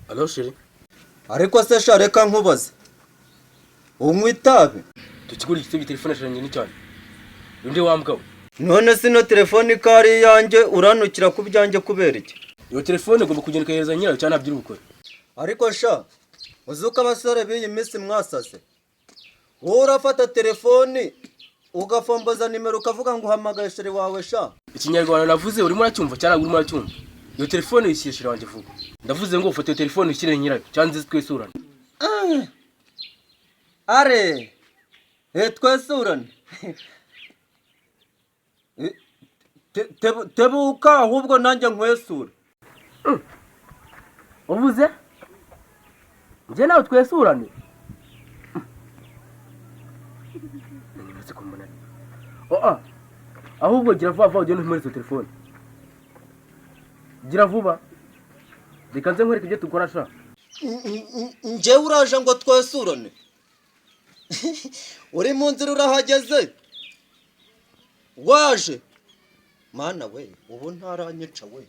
Allo, chéri. Ariko se sha, reka nkubaze, unywa itabi? Tukigura igitego, telefone yanjye ni cyane undi wambwa we. None se ino telefone ko ari iyanjye, uranukira ku byanjye kubera iki? Iyo telefone igomba kugenda ukayihereza nyirayo cyangwa ntabyo uri bukore. Ariko sha, uzi uko abasore b'iyi minsi mwasase? Wowe urafata telefoni ugafomboza nimero, ukavuga ngo uhamagaye chéri wawe sha. Ikinyarwanda navuze urimo uracyumva cyangwa ntabwo urimo uracyumva? Iyo telefone uyishyire chéri wanjye vuba. Ndavuze ngo ufate iyo telefone uyishyire nyirayo cyangwa nzi twesurane. Are twesurane. Tebuka ahubwo nanjye nkwesure. Uvuze njye nawe twesurane? Ntibaze kumunani. Oa, ahubwo gira vuba vuba ugende muri izo telefone, gira vuba, reka nze nkwereke ibyo dukora sha. Njyewe uraje ngo twesurane? Uri mu nzira, urahageze, waje. Mana we, ubu ntaranyica we.